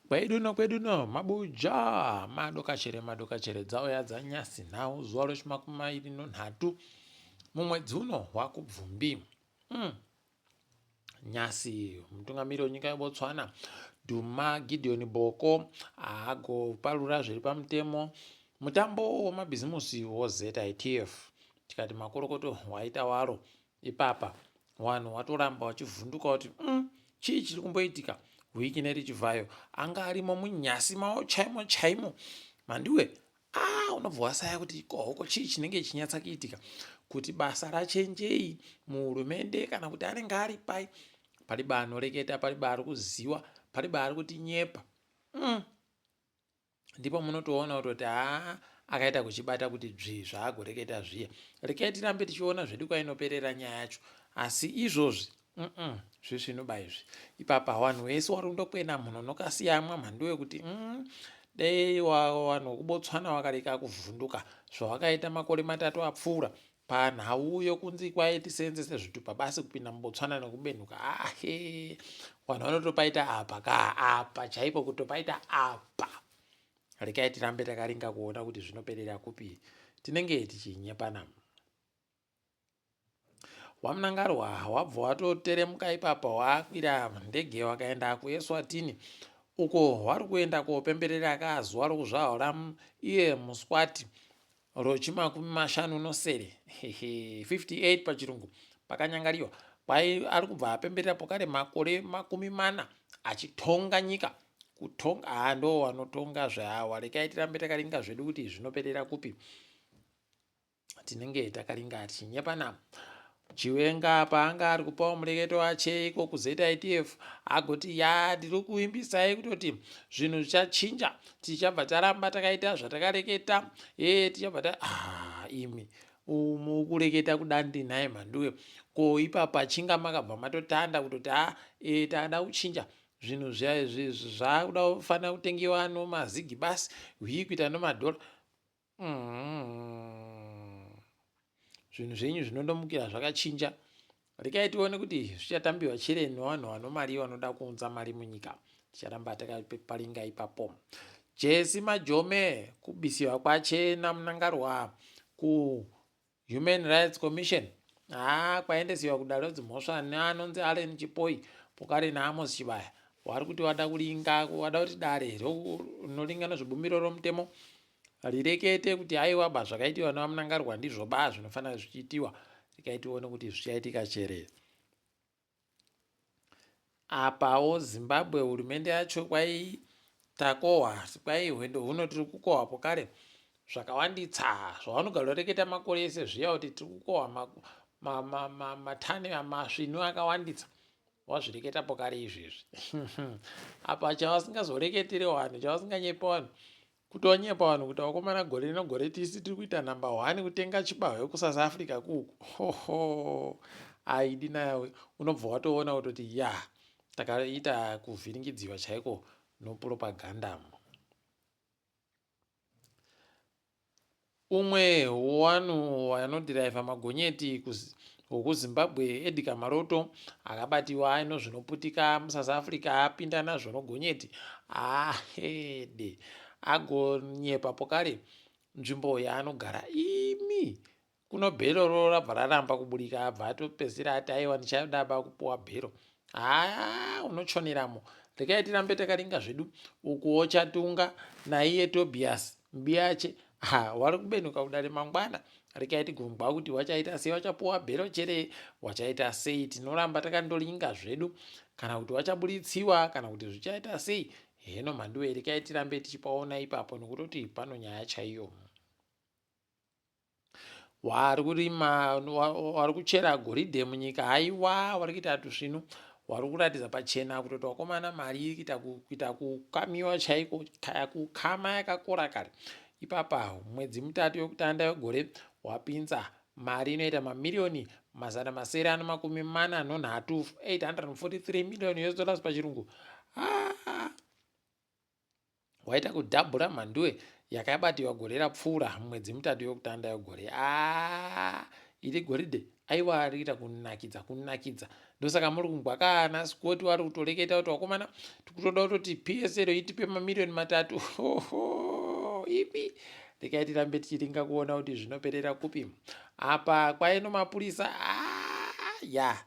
Kwedu kwedu no mabuja madokachere madokachere dzauya dzanyasi nhau zuva rechimakumi mairi nonhatu mumwedzi uno wakubvumbi mm. Nyasi mutungamiri wenyika yeBotswana Duma Gideon Boko agoparura zviri pamutemo mutambo wemabhizimusi woZITF tikati makorokoto waita waro ipapa vanhu watoramba wachivhunduka kuti mm, chii chiri kumboitika wiki nerichivhayo anga arimo munyasi mawo chaimo chaimo mandiwe ah unobva wasaya kuti kohoko chii chinenge chinyatsa kuitika kuti basa rachenjei muhurumende kana kuti anenge ari pai pariba anoreketa pariba ari kuziwa pariba ari kutinyepa mm. ndipo munotoona kutoti haa akaita kuchibata kuti dzvii zvaagoreketa zviya rekai tirambe tichiona zvedu kwainoperera nyaya yacho asi izvozvi mm zvisvinoba izvi ipapa vanhu vese wari kundokwena munhu unokasiyamwa mhandu yekuti mm, dei vanhu vekubotswana vakareka kuvhunduka zvawakaita makore matatu apfuura panhau yokunzi kwai tiseenzese zvitupa basi kupinda mubotswana nekubenhuka ahe vanhu vanotopaita apa ka apa chaipo kutopaita apa rekai tirambe takaringa kuona kuti zvinoperera kupi tinenge tichinyepana WaMnangarwa wabva watoteremuka ipapa wakwira ndege wakaenda kuEswatini uko wari kuenda kopemberera ka zuva rokuzvarwa ra iye Muswati rochimakumi mashanu nosere 58 pachirungu pakanyangariwa kwai ari kubva apemberera pokare makore 40 achitonga nyika kutonga haa ndo wanotonga zveawa rekai tirambe takaringa zvedu kuti zvinoperera kupi tinenge takaringa tichinyepana Chiwenga paanga ari kupawo mureketo wache iko kuZITF agoti ya ndiri kuimbisai kutoti zvinhu zvichachinja tichabva taramba takaita zvatakareketa e tichabva ta ah, imi mukureketa kudandi nhai mhanduwe ko ipapa chinga makabva matotanda kutoti a e tada kuchinja zvinhu zvakuda kufanira kutengewa nomazigi basi hwii kuita nomadhora Mm. Zvinhu zvenyu zvinondomukira zvakachinja. Rekai tione kuti zvichatambiwa chere nevanhu vano mari vanoda kuunza mari munyika. Ticharamba takaparinga ipapo. Jesi Majome kubisiwa kwache naMnangarwa ku Human Rights Commission haa kwaendesiwa kudare redzimhosva neanonzi Allen Chipoi Pokare naAmos Chibaya wari kuti wada kuringa wada kuti dare rinoringa nezvebumbiro romutemo rirekete kuti aiwa ba zvakaitiwa nevaMnangarwa ndizvo ba zvinofanira zvichiitiwa rekai tione kuti zvichaitika chere Apawo Zimbabwe hurumende yacho kwai takohwa kwai hwendo huno tiri kukohwa pokare zvakawanditsa zvavanogara reketa makore ese zviya kuti tiri kukohwa matani masvinu akawanditsa wazvireketa pokare izvezvi apa chavasingazoreketeri vanhu chavasinganyepi vanhu Kutonyepa vanhu kuti vakomana gore rino gore tisi tiri kuita number one kutenga chibahwe kuSouth Africa kuku hoho aidi nayo unobva watoona kutoti ya takaita kuvhiringidziwa chaiko nopropaganda Umwe wevanhu vanodhiraivha magonyeti wekuZimbabwe, Edgar Maroto, akabatiwa aine zvinoputika muSouth Africa apinda nazvo nogonyeti ahede agonyepa pokare nzvimbo yaanogara imi kuno bhero ro rabva raramba kuburika abva atopedzisira ati aiwa ndichada ba kupuwa bhero haa unochoneramo rekai tirambe takaringa zvedu ukuwo chatunga naiye tobias mbiyache ha wari kubenuka kudare mangwana rekai tigongwa kuti wachaita sei wachapuwa bhero chere wachaita sei tinoramba takandoringa zvedu kana kuti wachabuditsiwa kana kuti zvichaita sei heno mhanduwe rekai tirambe tichipaona ipapo nokutoti pano nyaya chaiyo Wari kurima wari kuchera goridhe munyika haiwa wari kuita tusvinu wari kuratidza pachena kutoti wakomana mari iri kuita kuita kukamiwa chaiko kukama yakakora kare ipapa mwedzi mitatu yokutanda yegore wapinza mari inoita mamiriyoni 643 843 million us dollars pachirungu ah. Waita kudhabhura mhanduwe yakabatiwa gore rapfuura mwedzi mitatu yokutanda yegore. Aa, iri goridhe. Aiwa arikuita kunakidza kunakidza ndosaka muri kungwa kana Scott wari kutoreketa kuti wakomana tikutoda kutoti PSL itipe mamiriyoni 3 ipi rekai tirambe tichiringa kuona kuti zvinoperera kupi apa kwaino mapurisa ah, ya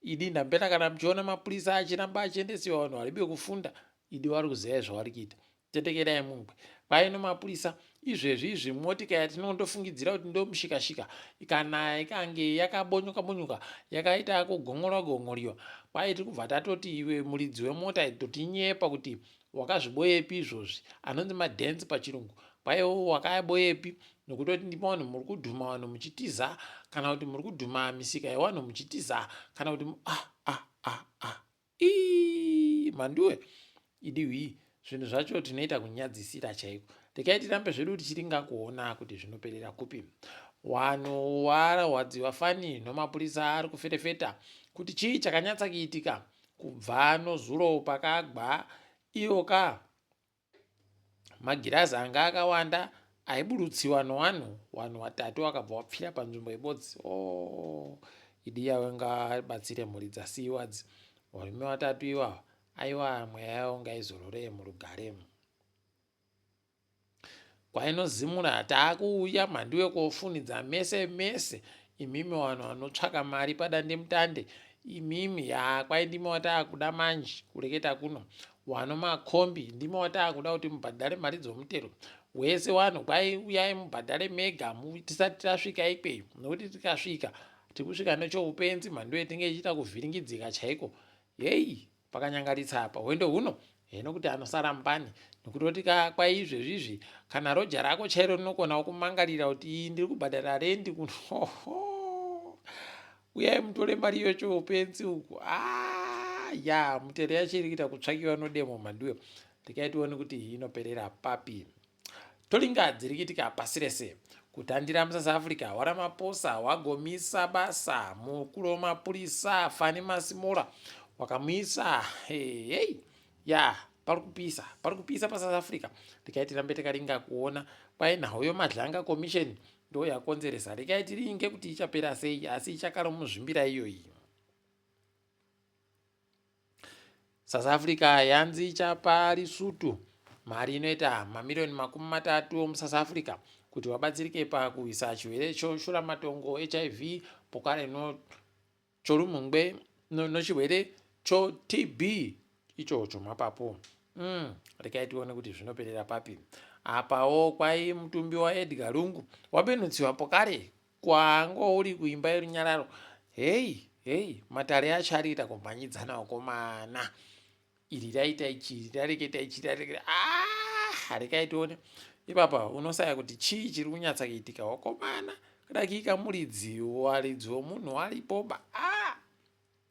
idi ndambera kana muchiona mapurisa achiramba achiendesiwa vanhu varibe kufunda idi vari kuziva zvavari kuita Tendekerai mungwe. Kwaino mapurisa izvezvi izvi motika yatinondofungidzira kuti ndomushikashika kana ikange yakabonyoka bonyoka yakaita kugong'orwa gong'oriwa kwai tiri kubva tatoti iwe muridzi wemota totinyepa kuti wakazviboyepi izvozvi anonzi madance pachirungu kwaiwo wakaboyepi nokutoti ndima vanhu muri kudhuma vanhu muchitiza kana kuti muri kudhuma misika yevanhu muchitiza kana kuti ah ah ah ah Ii mhanduwe idi hwii zvinhu zvacho tinoita kunyadzisira chaiko. Rekai tirambe zvedu tichiringa kuona kuti zvinoperera kupi. Wanhu warwadziwa fani nomapurisa ari kuferefeta kuti chii chakanyatsa kuitika kubva nozuro pakagwa iyo ka Magirazi anga akawanda aiburutsiwa nowanhu wanhu watatu wakabva wapfira panzvimbo yebodzi. Oh, idi yavo ngabatsire mhuri dzasiiwa dzi. Varume watatu iwawa aiwa mweya yavo ngaizorore murugare. Kwainozimura taakuuya mhanduwe kofunidza mese mese imimi vanhu vanotsvaka mari padandemutande imimi yaa kwai ndimi wataakuda manje kureketa kuno wano makombi ndimi wataakuda kuti mubhadhare mari dzomutero wese wanhu kwai uyai mubhadhare mega tisati tasvika ikweyo nokuti tikasvika tikusvika nechoupenzi mhanduwe tinge ichiita kuvhiringidzika chaiko heyi Pakanyangaritsa apa hwendo huno heno kuti anosara mbani nokutoti ka kwaizvezvi izvi kana roja rako chairo rinokonawo kumangarira kuti iyi ndiri kubhadhara rendi kuno uyai mutore mari yocho upenzi uku ah, ya mutero yacho iri kuita kutsvakiwa nodemo mhanduwe rekai tione kuti inoperera papi Tolinga dziri kuitika pasi rese. Kutandira muSouth Africa, waRamaphosa wagomisa basa mukuru wemapurisa Fani Masimula wakamuisa hey, hey. Ya pari kupisa pari kupisa paSouth Africa rekai tirambe takaringa kuona kwai nhau yomadlanga commission ndo yakonzeresa rekai tiringe kuti ichapera sei asi ichakaromuzvimbira iyoyi South Africa yanzi ichapa Lesotho mari inoita mamiriyoni 30 omuSouth Africa kuti vabatsirike pakurwisa chirwere cheshuramatongo hiv pokare no chorumhungwe nochirwere choTB icho chomapapu. Rekai tione kuti zvinoperera papi. Apawo kwai mutumbi waEdgar Lungu wabenutsiwa pokare Kwanga uri kuimba yerunyararo hey hey matare acho ariita kumhanyidzana vakomana iri raita ichi iri rareketa ichi rareketa ah rekai tione ipapa unosaya kuti chii chiri kunyatsa kuitika wakomana dakika muridzi waridzi womunhu waripoba ah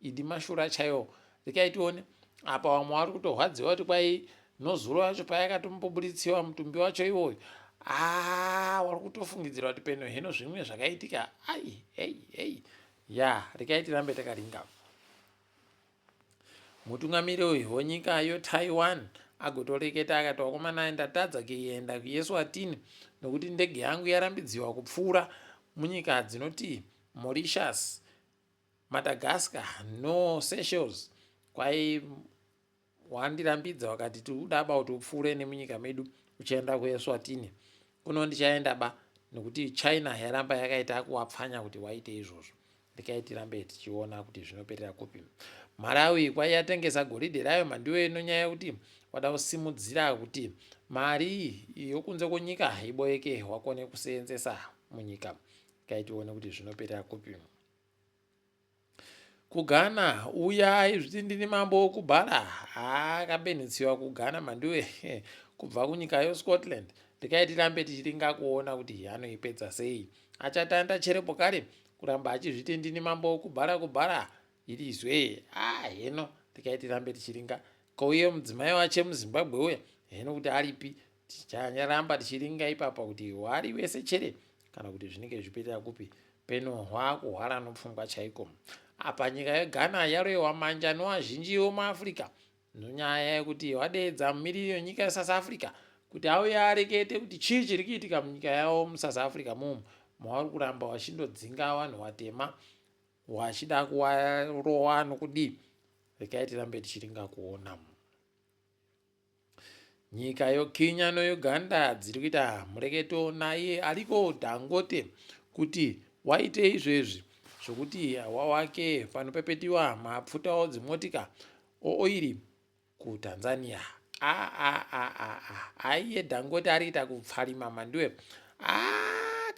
Idi mashura chaiwo rekai tione apa vamwe vari kutorwadziwa kuti kwai nozuro yacho payakatombobuditsiwa mutumbi wacho iwoyo aa wari kutofungidzira kuti peno heno zvimwe zvakaitika ai hei hei ya rekai tirambe takaringa mutungamiri uyu wenyika yotaiwan agotoreketa akati wakomana ndatadza kuenda kueswatini nokuti ndege yangu yarambidziwa kupfuura munyika dzinoti mauritius Madagascar no Seychelles kwai wandirambidza wakati tikuda ba kuti upfuure nemunyika medu uchienda kuEswatini kuno ndichaenda ba nekuti China yaramba yakaita kuwapfanya kuti waite izvozvo rekai tirambe tichiona kuti zvinoperera kupi Malawi kwai yatengesa goridhe rayo mandiwe inonyaya yekuti wada kusimudzira kuti mari yokunze kwenyika iboeke wakone kuseenzesa munyika rekai tione kuti zvinoperera kupi kuGhana uya aizviti ndini mambo wokubhara akabenhetsiwa kuGhana mhanduwe kubva kunyika yoScotland rekai tirambe tichiringa kuona kuti anoipedza sei achatanda cherepo kare kuramba achizviti ndini mambo wokubhara kubhara irizwe ah heno rekai tirambe tichiringa kouye mudzimai wache muzimbabwe uya heno kuti aripi ticharamba tichiringa ipapa kuti wari wese chere kana kuti zvinenge zvichiperera kupi Peno hwakuhwara nopfungwa chaiko. Apa nyika yeGhana yaroyewa manja nowazhinji wemuAfrica nonyaya yekuti wadeedza mumiriri wenyika yeSouth Africa kuti auye arekete kuti chii chiri kuitika munyika yavo muSouth Africa mumu mavari kuramba vachindodzinga vanhu vatema. Wachida kuwarowa nokudii, regai tirambe tichiringa kuona. Nyika yoKenya noUganda dziri kuita mureketo naye Aliko Dangote kuti waite izvezvi zvokuti wawake panopepetiwa mapfuta dzimotika ooiri kuTanzania. Aiye Dangote ari kuita kupfarima mhanduwe.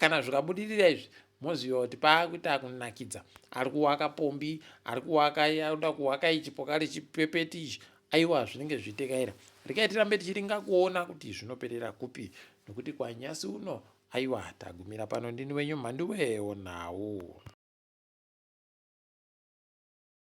Kana zvikabudirira izvi, moziva kuti paakuita kunakidza. Ari kuwaka pombi, ari kuwaka, arikuda kuwaka ichi pokari chipepeti ichi. Aiwa, zvinenge zvichitekaira. Regai tirambe tichiringa kuona kuti zvinoperera kupi, nokuti kwanyasi uno aiwa tagumira pano. Ndini wenyu Mhanduwe Onhau.